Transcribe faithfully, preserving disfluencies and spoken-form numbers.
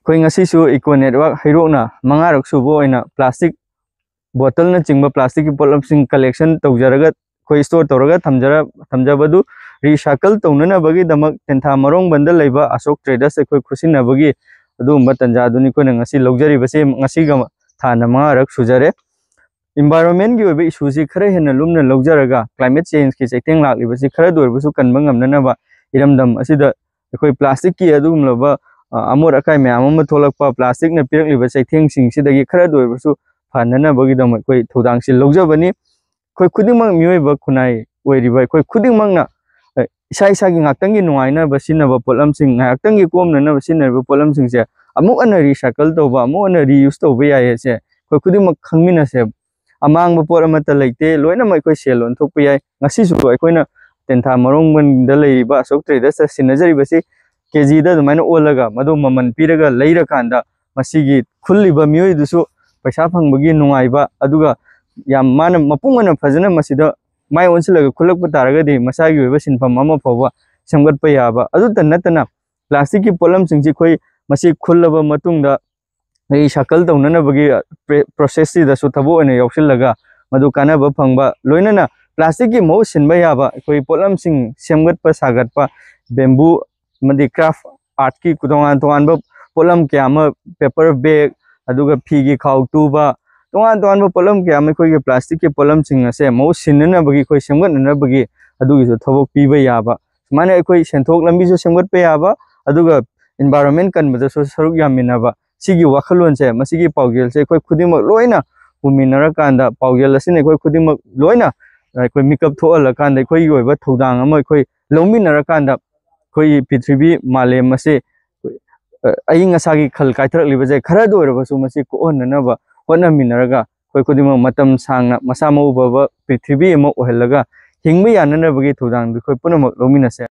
ꯑꯩꯈꯣꯏ ꯉꯁꯤꯁꯨ Eco Network ꯍꯩꯔꯣꯛꯅ ꯃꯉꯥꯔꯛ ꯁꯨꯕ ꯑꯣꯏꯅ plastic bottleꯅꯆꯤꯡꯕ plasticꯀꯤ ꯄꯣꯠꯂꯝꯁꯤꯡ collection ꯇꯧꯖꯔꯒ, ꯑꯩꯈꯣꯏ store ꯇꯧꯔꯒ ꯊꯝꯖꯔ-, ꯊꯝꯖꯕꯗꯨ recycle ꯇꯧꯅꯅꯕꯒꯤꯗꯃꯛ ꯇꯦꯟꯊꯥ ꯃꯔꯣꯡꯕꯟꯗ ꯂꯩꯕ ꯑꯁꯣꯛ Traders ꯑꯩꯈꯣꯏ ꯈꯨꯠꯁꯤꯟꯅꯕꯒꯤ ꯑꯗꯨꯒꯨꯝꯕ ꯇꯥꯟꯖꯥꯗꯨꯅꯤ ꯑꯩꯈꯣꯏꯅ ꯉꯁꯤ ꯂꯧꯖꯔꯤꯕꯁꯦ꯫ ꯉꯁꯤꯒ ꯊꯥꯅ ꯃꯉꯥꯔꯛ ꯁꯨꯖꯔꯦ꯫ Environmentꯀꯤ ꯑꯣꯏꯕ issueꯁꯤ ꯈꯔ ꯍꯦꯟꯅ ꯂꯨꯝꯅ ꯂꯧꯖꯔꯒ, climate changeꯀꯤ ꯆꯩꯊꯦꯡ ꯂꯥꯛꯂꯤꯕꯁꯤ ꯈꯔꯗ ꯑꯣꯏꯔꯕꯁꯨ ꯀꯟꯕ ꯉꯝꯅꯅꯕ ꯏꯔꯝꯗꯝ ꯑꯁꯤꯗ ꯑꯩꯈꯣꯏ plasticꯀꯤ ꯑꯗꯨꯒꯨꯝꯂꯕ, ꯑ, ꯑꯃꯣꯠ ꯑꯀꯥꯏ ꯃꯌꯥꯝ ꯑꯃ ꯊꯣꯛꯂꯛꯄ, plasticꯅ ꯄꯤꯔꯛꯂꯤꯕ ꯆꯩꯊꯦꯡꯁꯤꯡꯁꯤꯗꯒꯤ ꯈꯔꯗ ꯑꯣꯏꯔꯕꯁꯨ ꯐꯅꯅꯕꯒꯤꯗꯃꯛ ꯑꯩꯈꯣꯏ ꯊꯧꯗꯥꯡꯁꯤ ꯂꯧꯖꯕꯅꯤ꯫ ꯑꯩꯈꯣꯏ ꯈꯨꯗꯤꯡꯃꯛ, ꯃꯤꯑꯣꯏꯕ ꯈꯨꯟꯅꯥꯏ ꯑꯣꯏꯔꯤꯕ ꯑꯩꯈꯣꯏ ꯈꯨꯗꯤꯡꯃꯛꯅ, ꯑ, ꯏꯁꯥ ꯏꯁꯥꯒꯤ ꯉꯥꯛꯇꯪꯒꯤ ꯅꯨꯡꯉꯥꯏꯅꯕ ꯁꯤꯖꯤꯟꯅꯕ ꯄꯣꯠꯂꯝꯁꯤꯡ, ꯉꯥꯏꯍꯥꯛꯇꯪꯒꯤ ꯀꯣꯝꯅꯅꯕ ꯁꯤꯖꯤꯟꯅꯔꯤꯕ ꯄꯣꯠꯂꯝꯁꯤꯡꯁꯦ ꯑꯃꯨꯛ ꯍꯟꯅ recycle ꯇꯧꯕ, ꯑꯃꯨꯛ ꯍꯟꯅ reuse ꯇꯧꯕ ꯌꯥꯏ ꯍꯥꯏꯁꯦ ꯑꯩꯈꯣꯏ ꯈꯨꯗꯤꯡꯃꯛ ꯈꯪꯃꯤꯟꯅꯁꯦ꯫ ꯑꯃꯥꯡꯕ ꯄꯣꯠ ꯑꯃꯠꯇ ꯂꯩꯇꯦ, ꯂꯣꯏꯅꯃꯛ ꯑꯩꯈꯣꯏ ꯁꯦꯜ ꯑꯣꯟꯊꯣꯛꯄ ꯌꯥꯏ꯫ ꯉꯁꯤꯁꯨ ꯑꯩꯈꯣꯏꯅ ꯇꯦꯟꯊꯥ ꯃꯔꯣꯡꯕꯟꯗ ꯂꯩꯔꯤꯕ ꯑꯁꯣꯛ Tradersꯇ ꯁꯤꯟꯅꯖꯔꯤꯕꯁꯤ ꯀꯦꯖꯤꯗ ꯑꯗꯨꯃꯥꯏꯅ ꯑꯣꯜꯂꯒ, ꯃꯗꯨ ꯃꯃꯜ ꯄꯤꯔꯒ ꯂꯩꯔꯀꯥꯟꯗ, ꯃꯁꯤꯒꯤ ꯈꯨꯜꯂꯤꯕ ꯃꯤꯑꯣꯏꯗꯨꯁꯨ ꯄꯩꯁꯥ ꯐꯪꯕꯒꯤ ꯅꯨꯡꯉꯥꯏꯕ, ꯑꯗꯨꯒ ꯌꯥꯝ ꯃꯥꯅ ꯃꯄꯨꯡ ꯑꯣꯏꯅ ꯐꯖꯅ ꯃꯁꯤꯗ ꯃꯥꯏ ꯑꯣꯟꯁꯤꯜꯂꯒ ꯈꯨꯜꯂꯛꯄ ꯇꯥꯔꯒꯗꯤ ꯃꯁꯥꯒꯤ ꯑꯣꯏꯕ ꯁꯤꯟꯐꯝ ꯑꯃ ꯐꯥꯎꯕ ꯁꯦꯝꯒꯠꯄ ꯌꯥꯕ꯫ ꯑꯗꯨꯇ ꯅꯠꯇꯅ, plasticꯀꯤ ꯄꯣꯠꯂꯝꯁꯤꯡꯁꯤ ꯑꯩꯈꯣꯏ ꯃꯁꯤ ꯈꯨꯜꯂꯕ ꯃꯇꯨꯡꯗ recycle ꯇꯧꯅꯅꯕꯒꯤ, ꯑ, pre-, processꯁꯤꯗꯁꯨ ꯊꯕꯛ ꯑꯣꯏꯅ ꯌꯥꯎꯁꯤꯜꯂꯒ ꯃꯗꯨ ꯀꯥꯟꯅꯕ ꯐꯪꯕ, ꯂꯣꯏꯅꯅ plasticꯀꯤ ꯃꯍꯨꯠ ꯁꯤꯟꯕ ꯌꯥꯕ ꯑꯩꯈꯣꯏ ꯄꯣꯠꯂꯝꯁꯤꯡ ꯁꯦꯝꯒꯠꯄ ꯁꯥꯒꯠꯄ, bamboo ꯑꯃꯗꯤ craft artꯀꯤ ꯇꯣꯉꯥꯟ ꯇꯣꯉꯥꯟꯕ ꯄꯣꯠꯂꯝ ꯀꯌꯥ ꯑꯃ, paper bag, ꯑꯗꯨꯒ ꯐꯤꯒꯤ ꯈꯥꯎ ꯇꯨꯕ, ꯇꯣꯉꯥꯟ ꯇꯣꯉꯥꯟꯕ ꯄꯣꯠꯂꯝ ꯀꯌꯥ ꯑꯃ ꯑꯩꯈꯣꯏꯒꯤ plasticꯀꯤ ꯄꯣꯠꯂꯝꯁꯤꯡ ꯑꯁꯦ ꯃꯍꯨꯠ ꯁꯤꯟꯅꯅꯕꯒꯤ, ꯑꯩꯈꯣꯏ ꯁꯦꯝꯒꯠꯅꯅꯕꯒꯤ ꯑꯗꯨꯒꯤꯁꯨ ꯊꯕꯛ ꯄꯤꯕ ꯌꯥꯕ, ꯁꯨꯃꯥꯏꯅ ꯑꯩꯈꯣꯏ ꯁꯦꯟꯊꯣꯛ ꯂꯝꯕꯤꯁꯨ ꯁꯦꯝꯒꯠꯄ ꯌꯥꯕ, ꯑꯗꯨꯒ environment ꯀꯟꯕꯗꯁꯨ ꯁꯔꯨꯛ ꯌꯥꯃꯤꯟꯅꯕ, ꯁꯤꯒꯤ ꯋꯥꯈꯜꯂꯣꯟꯁꯦ, ꯃꯁꯤꯒꯤ ꯄꯥꯎꯖꯦꯜꯁꯦ ꯑꯩꯈꯣꯏ ꯈꯨꯗꯤꯡꯃꯛ ꯂꯣꯏꯅ ꯄꯨꯃꯤꯟꯅꯔꯀꯥꯟꯗ, ꯄꯥꯎꯖꯦꯜ ꯑꯁꯤꯅ ꯑꯩꯈꯣꯏ ꯈꯨꯗꯤꯡꯃꯛ ꯂꯣꯏꯅ ꯑꯩꯈꯣꯏ ꯃꯤꯀꯞ ꯊꯣꯛꯍꯜꯂꯀꯥꯟꯗ, ꯑꯩꯈꯣꯏꯒꯤ ꯑꯣꯏꯕ ꯊꯧꯗꯥꯡ ꯑꯃ ꯑꯩꯈꯣꯏ ꯂꯧꯃꯤꯟꯅꯔꯀꯥꯟꯗ, ꯑꯩꯈꯣꯏꯒꯤ ꯄ꯭ꯔꯤꯊꯤꯕꯤ ꯃꯥꯂꯦꯝ ꯑꯁꯤ, ꯑ, ꯑꯏꯪ ꯑꯁꯥꯒꯤ ꯈꯜ ꯀꯥꯏꯊꯔꯛꯂꯤꯕꯁꯦ ꯈꯔꯗ ꯑꯣꯏꯔꯕꯁꯨ ꯃꯁꯤ ꯀꯣꯛꯍꯟꯅꯅꯕ ꯍꯣꯠꯅꯃꯤꯟꯅꯔꯒ, ꯑꯩꯈꯣꯏ ꯈꯨꯗꯤꯡꯃꯛ ꯃꯇꯝ ꯁꯥꯡꯅ ꯃꯁꯥ ꯃꯎ ꯐꯕ ꯄ꯭ꯔꯤꯊꯤꯕꯤ ꯑꯃ ꯑꯣꯏꯍꯜꯂꯒ ꯍꯤꯡꯕ ꯌꯥꯅꯅꯕꯒꯤ ꯊꯧꯗꯥꯡꯗꯨ ꯑꯩꯈꯣꯏ ꯄꯨꯝꯅꯃꯛ ꯂꯧꯃꯤꯟꯅꯁꯦ꯫